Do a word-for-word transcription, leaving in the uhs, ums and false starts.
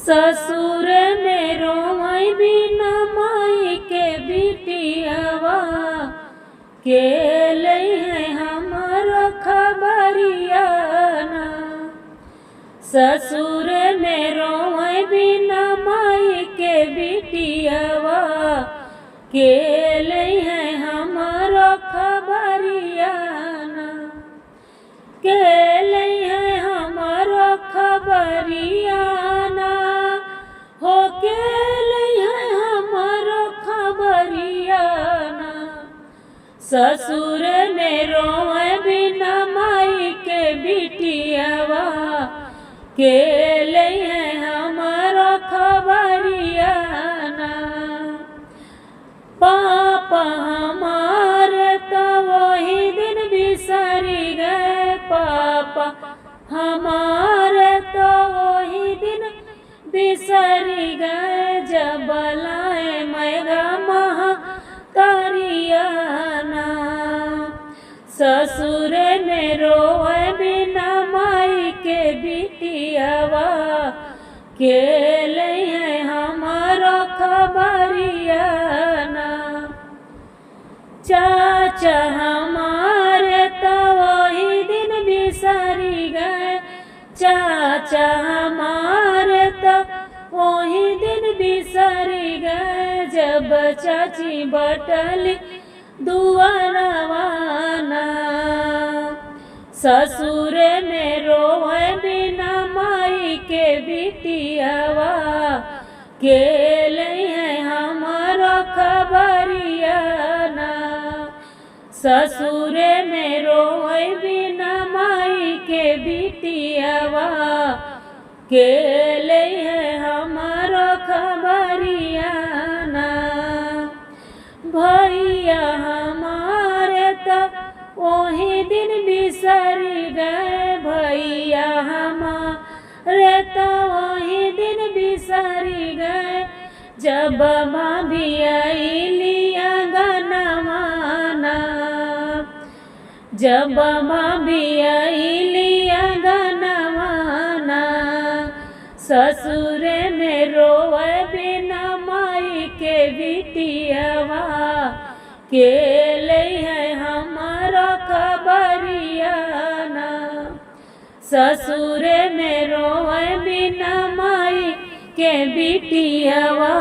ससुर में रोवै बिना माई के बिटियावा, के लइहै हमरो खबरिया ना। ससुर में रोवै बिना माई के बिटियावा, के लइहै हमरो खबरिया ना। के लइहै हमरो खबरिया ना, हो के लइहै हमरो खबरिया ना। ससुर में रोवै बिना माई के बिटियावा, के लइहै हमरो खबरिया ना। पापा हमार तो वही दिन बिसरि गए, पापा हमार तो वही दिन बिसरि गए, जब लाए मैगा महतरिया ना। ससुर में रोवै बिना माई के बिटियावा, के लइहै हमरो खबरिया ना। चाचा हमार तो वही दिन बिसरि गए, चाचा हमार तो वही दिन बिसरि गए, जब चाची बटली दुआरवा ना। ससुर में रोवै बिना माई के बिटियावा, के लइहै हमरो खबरिया ना। ससुर में रोवै बिना माई के बिटियावा, के लइहै हमरो खबरिया ना। भैया हमार तो वही दिन बिसरि गए, भैया हमार तो वही दिन बिसरि गए, जब भाभी अइली अंगनवा ना। जब भाभी अइली अंगनवा ना, ससुर में रोवै बिना माई के बिटियावा, के लइहै हमरो खबरिया ना। ससुर में रोवै बिना माई के बिटियावा,